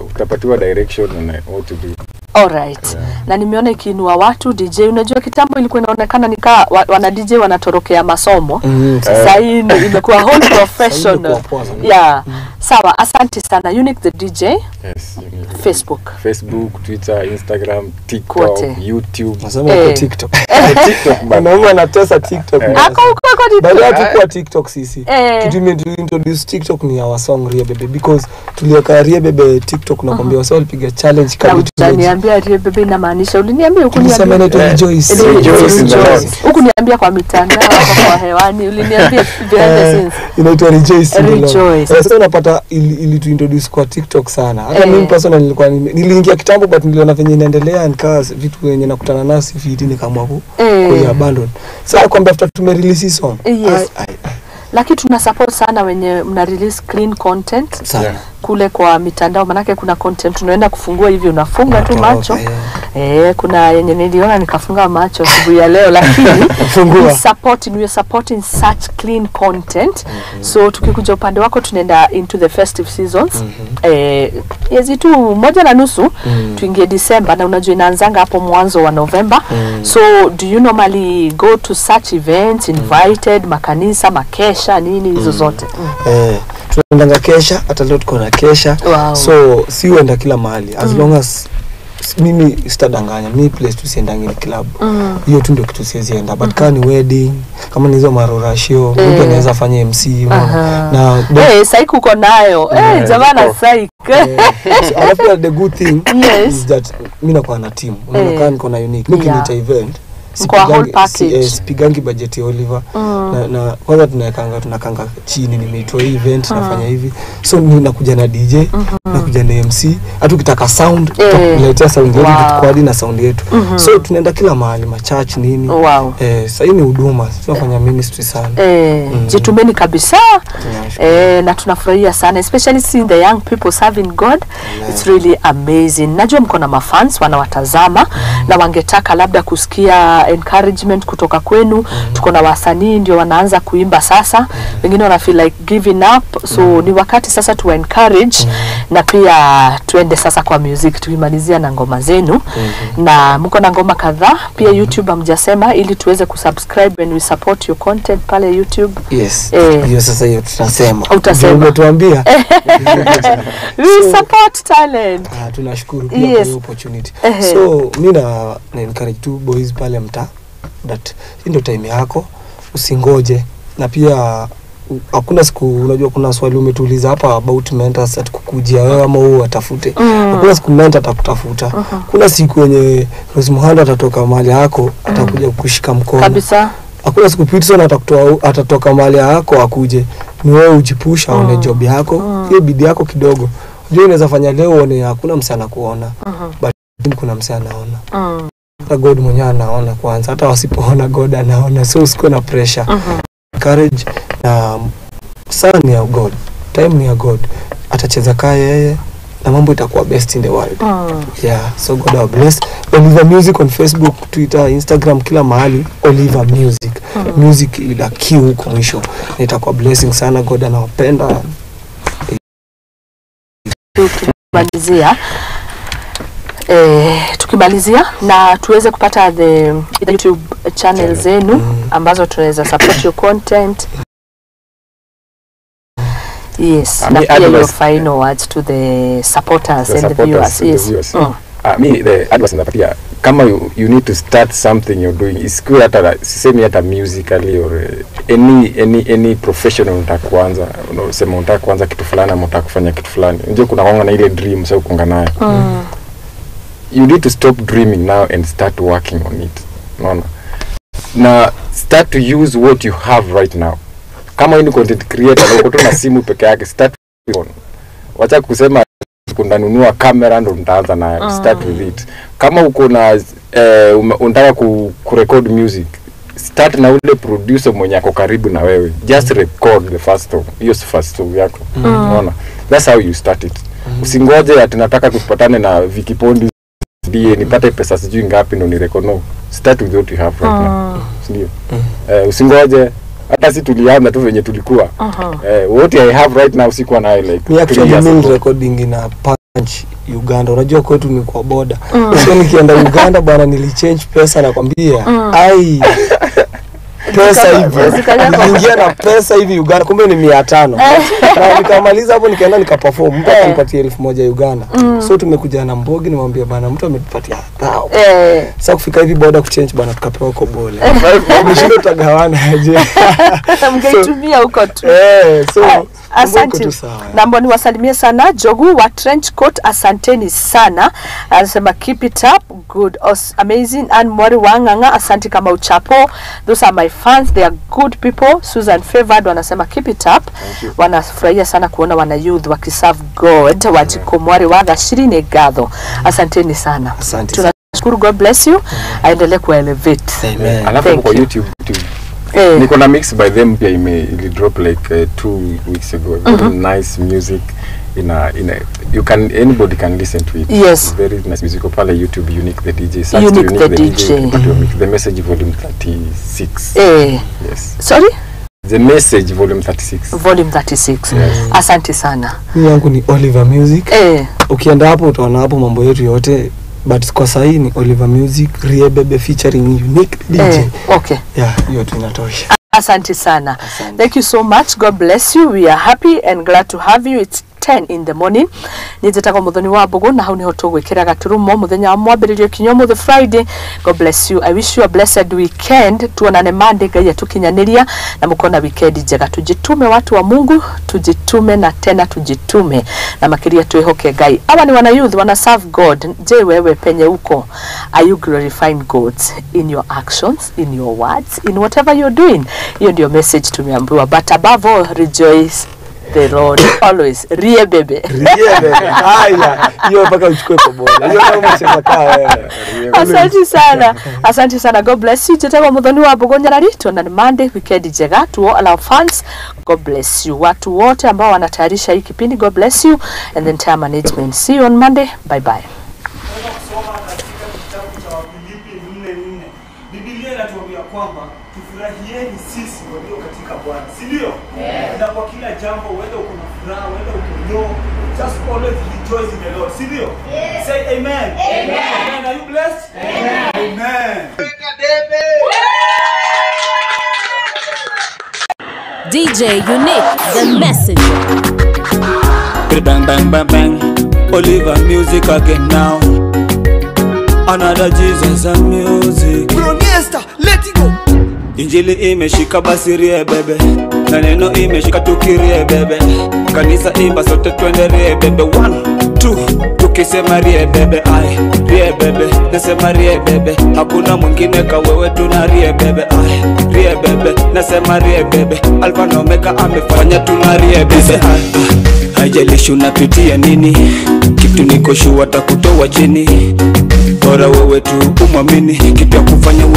I: utapatiwa direction on what to do.
F: Alright. Na nimeona ikiinua watu DJ. Unajua kitambo ilikuwa inaonekana nikaa wana DJ wanatorokea masomo. Sasa hii imekuwa whole professional. Yeah. Sawa, asante sana Unique the DJ.
I: Yes,
F: Facebook.
I: Facebook, Twitter, Instagram, TikTok,
F: Kote.
I: YouTube.
H: Nasema uko TikTok.
I: TikTok bana.
H: Wanaume wanatesa TikTok.
F: Ako uko kwa TikTok.
H: Baada hatukuwa TikTok sisi. Kitu introduce TikTok ni our song Ria Bebe, because tuliweka Ria Bebe TikTok na kwambia wasa walipiga challenge kama
F: Utaniambia Ria Bebe inamaanisha, uliniambia huku
H: niambia. Rejoice.
F: Rejoice. Huku niambia kwa mitandao hapo kwa hewani, uliniambia behind the scenes.
H: Inaitwa Rejoice.
F: Rejoice.
H: Sasa unapata ili tu introduce kwa TikTok sana. Hata mimi personally nilikuwa niliingia kitambo, but niliona venye inaendelea nikaa vitu wenye nakutana nao si fiti, nikaamua ku abandon. Sasa kwamba after tume release song.
F: Yes. Lakini tuna support sana wenye mna release clean content
H: sana
F: kule kwa mitandao, manake kuna content tunaenda kufungua hivi unafunga tu macho. Kuna yenye niliona nikafunga macho asubuhi ya leo, lakini we are supporting such clean content. So tukikuja upande wako tunaenda into the festive seasons. Miezi tu 1.5 tuingie December, na unajua inaanzanga hapo mwanzo wa November. So do you normally go to such events, invited, makanisa, makesha, nini hizo zote?
H: Tunaendanga kesha, hata leo tuko na kesha.
F: Wow.
H: So si uenda kila mahali as long as Mimi sitadanganya, mi place tu siendangi ni club. Hiyo tu ndio kitu siwezi enda. But kama ni wedding, kama ni hizo marorashio, mtu anaweza fanya MC unaona. Na
F: saik uko nayo. Jamani saik.
H: So, alafu the good thing is that mimi nakuwa na team. Unaona kama niko na Unique. Mimi niita event. Sipigangi budget ya Oliver. Na kwanza tunakanga chini, nimeitwa hii event nafanya hivi. So mimi nakuja na DJ, nakuja na MC, hata ukitaka sound tutakuletea sound yetu, tuko na sound yetu. So tunaenda kila mahali, ma church nini. Sasa hii ni huduma, tunafanya ministry sana.
F: Jitumeni kabisa. Na tunafurahia sana, especially seeing the young people serving God. It's really amazing. Najua mko na mafans wanawatazama na wangetaka labda kusikia encouragement kutoka kwenu. Tuko na wasanii ndio wanaanza kuimba sasa, wengine wana feel like giving up, so ni wakati sasa tu encourage na pia tuende sasa kwa music, tuimalizia na ngoma zenu. Na mko na ngoma kadhaa pia YouTube hamjasema, ili tuweze kusubscribe and we support your content pale YouTube.
H: Yes. Hiyo sasa hiyo tutasema.
F: Utasema.
H: Umetuambia.
F: We support talent.
H: Tunashukuru pia kwa hiyo opportunity. So mimi na encourage two boys pale mtaa that hii ndio time yako, usingoje. Na pia hakuna siku, unajua kuna swali umetuuliza hapa about mentors atakukujia wewe ama wewe atafute. Hakuna siku mentor atakutafuta. Kuna siku yenye Rose Muhando atatoka mahali yako atakuja kukushika mkono.
F: Kabisa.
H: Hakuna siku Peterson atatoka mahali yako akuje. Ni wewe ujipusha aone job yako, hiyo bidii yako kidogo. Unajua unaweza fanya leo uone hakuna msana kuona. But kuna msana anaona. Hata God mwenyewe anaona kwanza, hata wasipoona God anaona. So usikuwe na pressure. Courage na saa ni ya God, time ni ya God, atacheza kaa yeye na mambo itakuwa best in the world. Yeah, so God will bless. Oliver Music on Facebook, Twitter, Instagram, kila mahali Oliver Music. Music ila Q huko mwisho. Na itakuwa blessing sana. God anawapenda.
F: Tukimalizia na tuweze kupata the YouTube channel zenu ambazo tunaweza support your content. Yes, na pia your final words to the supporters and the viewers. Yes.
I: Me the advice napatia, kama you need to start something you're doing, isikuwe hata sisemi hata musically or any professional unataka kuanza, unasema unataka kuanza kitu fulani ama unataka kufanya kitu fulani. Unajua kuna kwanga na ile dream sasa ukonga nayo. You need to stop dreaming now and start working on it. Unaona? Na start to use what you have right now. Kama wewe ni content creator na uko tu na simu peke yake, start with one. Wacha kusema kundanunua kamera ndo nitaanza nayo. Start with it. Kama uko na unataka kurecord music, start na ule producer mwenye ako karibu na wewe. Just record the first song. Hiyo first song yako. Unaona? That's how you start it. Usingoje ati nataka kupatane na Vicky Pondi ndiye nipate pesa sijui ngapi ndo nirecord. No. Start with what you have right now. Ndio. Usingoje. Hata si tulianza tu venye tulikuwa. What I have right now sikuwa nayo like.
H: Me actually main recording ina punch Uganda. Unajua kwetu ni kwa border. So nikienda Uganda bwana nilichange pesa nakwambia. Ai. Pesa hivi. Niliingia na pesa hivi Uganda, kumbe ni 500. Na nikamaliza hapo nikaenda nikaperform, mtu akanipatia 1000 Uganda. So tumekuja na Mbogi nimwambia bana mtu ametupatia 1000. Sasa kufika hivi border kuchange bana tukapewa huko bole. Mshindo tutagawana aje.
F: Mngeitumia huko tu.
H: So
F: asante. Naomba niwasalimie sana Jogu wa Trench Coat, asanteni sana. Anasema keep it up, good, amazing. And Mwari Wanganga, asante kama uchapo. Those are my fans, they are good people. Susan Favored wanasema keep it up. Wanafurahia sana kuona wana youth wakiserve God. Wajiko Mwari wa Shirine Gatho. Asanteni sana.
H: Asante.
F: Tunashukuru, God bless you. Aendelee ku elevate.
H: Amen.
I: Alafu kwa YouTube Niko na mix by them pia ili drop like 2 weeks ago. Very nice music. In a you can, anybody can listen to it.
F: Yes.
I: Very nice music. Pale YouTube, Unique the DJ. Search
F: Unique the DJ.
I: The Message volume 36. Yes.
F: Sorry?
I: The Message volume 36.
F: Volume 36.
I: Yes.
F: Asante sana.
H: Mimi yangu ni Oliver Music. Ukienda hapo utaona hapo mambo yetu yote. But kwa sahi ni Oliver Music, Riebebe featuring Unique DJ.
F: Okay.
H: Yeah, hiyo tu inatosha.
F: Asante sana. Asante. Thank you so much. God bless you. We are happy and glad to have you. It's 10 in the morning. Nijetago Muthoni wa Mbugu na hau niho tugwikira gaturumo muthenya wa mwambiririo kinya umuthi Friday. God bless you. I wish you a blessed weekend. Tuonane Monday Ngai atukinyaniria na mukona weekend njega. Tujitume watu wa Mungu, tujitume na tena tujitume na makiria twihoke Ngai. Hawa ni wana youth wana serve God. Je, wewe penye uko, are you glorifying God in your actions, in your words, in whatever you're doing? Hiyo ndio message tumeambiwa. But above all, rejoice the Lord always. Rie bebe.
H: Rie bebe. Haya, hiyo mpaka uchukue kwa bola. Hiyo kama umesema kaa wewe.
F: Asante sana. Asante sana. God bless you. Jetagwo Muthoni wa Mbugu Nyarari. Tuonane Monday, weekend njega. To all our fans, God bless you. Watu wote ambao wanatayarisha hii kipindi, God bless you. And then time management. See you on Monday. Bye bye.
G: Kusoma katika kitabu cha Wafilipi 4:4. Biblia inatuambia kwamba tufurahieni sisi walio katika Bwana, si ndio? Yeah. Na kwa kila jambo, whether uko na furaha, whether uko low, just always rejoice in the Lord, si ndio? Yeah. Say amen. Amen. Amen. Are you blessed? Amen. Amen.
J: DJ Unique, the messenger.
A: Bang bang bang bang. Oliver music again now. Another Jesus and music.
C: Bro Niesta, let it go.
A: Injili imeshika basi rie bebe, na neno imeshika tukirie bebe. Kanisa imba sote twende rie bebe. 1 2 tukisema rie bebe, ai rie bebe, nasema rie bebe. Hakuna mwingine ka wewe, tuna rie bebe, ai rie bebe, nasema rie bebe. Alfa na Omega amefanya tuna rie bebe. Haijalishi unapitia nini, kitu niko sure atakutoa chini. Bora wewe tu umwamini, kitu ya kufanya